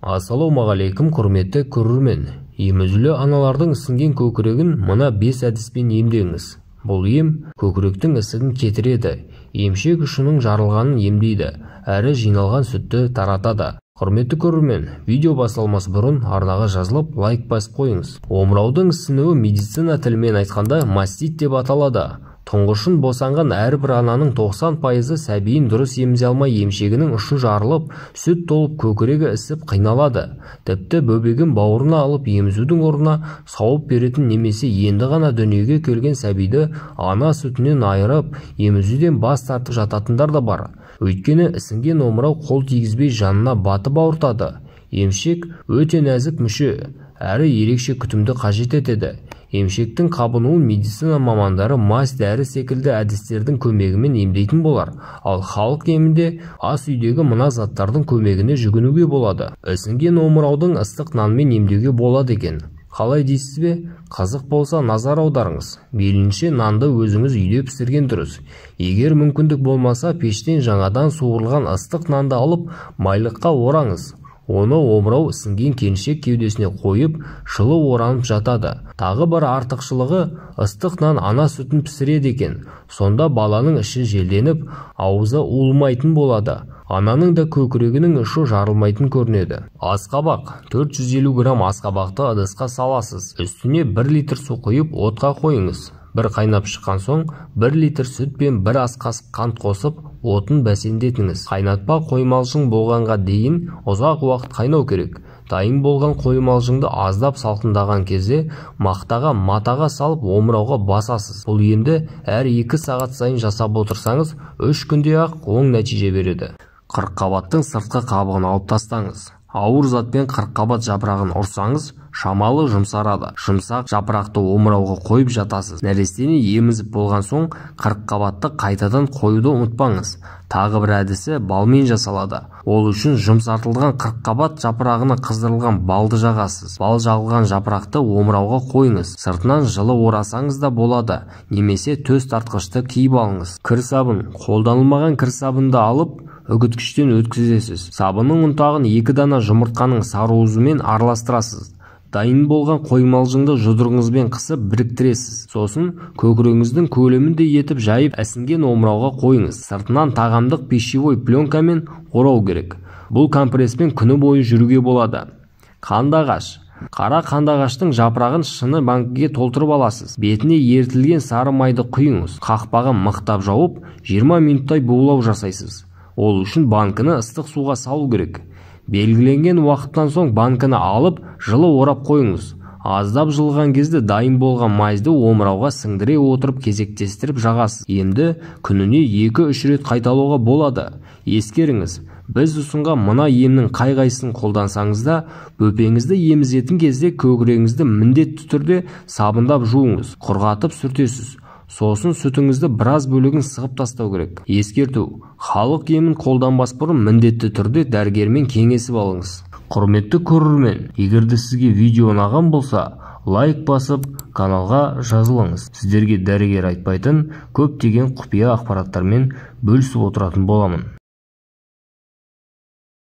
Ассалаумағалейкум, құрметті көрермен. Емізулі аналардың ісінген көкірегін мына 5 әдіспен емдеңіз. Бұл ем көкіректің ісігін кетіреді, емшек ұшының жарылғанын емдейді, әрі жиналған сүтті таратады. Құрметті көрермен, видео басталмас бұрын арнаға жазылып, лайк басып қойыңыз. Омыраудың ісінуі медицина тілімен айтқанда мастит деп аталады. Тұңғышын босанған әрбір ананың 90% сәбиін дұрыс емізе алмай емшегінің ұшы жарылып, сүт толып көкірегі ісіп қиналады. Тіпті бөбегін бауырына алып емізудің орнына сауып беретін немесе енді ғана дүниеге келген сәбиді ана сүтінен айырып, емізуден бас тартып жататындар да бар. Өйткені ісінген омырау қол тигізбей жанына батып ауыртады. Емшек өте нәзік мүше, әрі ерекше күтімді қажет етеді. Емшектің қабынуын медицина мамандары мазь, дәрі секілді әдістердің көмегімен емдейтін болар. Ал халық емінде ас үйдегі мына заттардың көмегіне жүгінуге болады. Ісінген омыраудың ыстық нанмен емдеуге болады екен. Қалай дейсіз бе? Қызық болса назар аударыңыз. Мейлінше нанды өзіңіз үйде пісірген дұрыс. Егер мүмкіндік болмаса, пештен жаңадан суырылған ыстық нанды алып, майлыққа ораңыз. Оны омырау ісінген келіншек кеудесіне қойып, жылы оранып жатады. Тағы бір артықшылығы, ыстық нан ана сүтін пісіреді екен. Сонда баланың іші желденіп, аузы уылмайтын болады. Ананың да көкірегінің ұшы жарылмайтын көрінеді. Асқабақ. 450 грамм асқабақты ыдысқа саласыз. Үстіне 1 литр су құйып, отқа қойыңыз. Бір қайнап шыққан соң 1 литр сүт пен 1 ас қасық қант қосып, отын бәсеңдетіңіз. Қайнатпа қоймалжың болғанға дейін ұзақ уақыт қайнау керек. Дайын болған қоймалжыңды аздап салқындаған кезде мақтаға, матаға салып омырауға басасыз. Бұл емді әр 2 сағат сайын жасап отырсаңыз, 3 күнде-ақ оң нәтиже береді. Қырыққабаттың сыртқы қабығын алып тастаңыз. Ауыр затпен қырыққабат жапырағын ұрсаңыз, шамалы жұмсарады. Жұмсақ жапырақты омырауға қойып жатасыз. Нәрестені емізіп болған соң қырыққабатты қайтадан қоюды ұмытпаңыз. Тағы бір әдісі балмен жасалады. Ол үшін жұмсартылған қырыққабат жапырағына қыздырылған балды жағасыз. Бал жағылған жапырақты омырауға қойыңыз. Сыртынан жылы орасаңыз да болады, немесе төс тартқышты киіп алыңыз. Кір сабын. Қолданылмаған кір сабынды алып, үгіткіштен өткізесіз. Сабынның ұнтағын 2 дана жұмыртқаның сарыуызымен араластырасыз. Дайын болған қоймалжыңды жұдырығыңызбен қысып біріктіресіз. Сосын көкірегіңіздің көлеміндей етіп жайып, ісінген омырауға қойыңыз. Сыртынан тағамдық пищевой пленкамен орау керек. Бұл компреспен күні бойы жүруге болады. Қандағаш. Қара қандағаштың жапырағын шыны банкіге толтырып аласыз. Бетіне ерітілген сары майды құйыңыз. Қақпағын мықтап жауып, 20 минуттай булау жасайсыз. Ол үшін банкіні ыстық суға салу керек. Белгіленген уақыттан соң банкіні алып, жылы орап қойыңыз. Аздап жылыған кезде дайын болған мазьды омырауға сіңдіре отырып кезектестіріп жағасыз. Емді күніне 2-3 рет қайталауға болады. Ескеріңіз, біз ұсынған мына емнің қай-қайсысын қолдансаңыз да, бөпеңізді емізетін кезде көкірегіңізді міндетті түрде сабындап жуыңыз, құрғатып сүртесіз. Сосын сүтіңізді біраз бөлігін сығып тастау керек. Ескерту: халық емін қолданбас бұрын міндетті түрде дәрігермен кеңесіп алыңыз. Құрметті көрермен, егер де сізге видео ұнаған болса, лайк басып, каналға жазылыңыз. Сіздерге дәрігер айтпайтын көптеген құпия ақпараттармен бөлісіп отыратын боламын.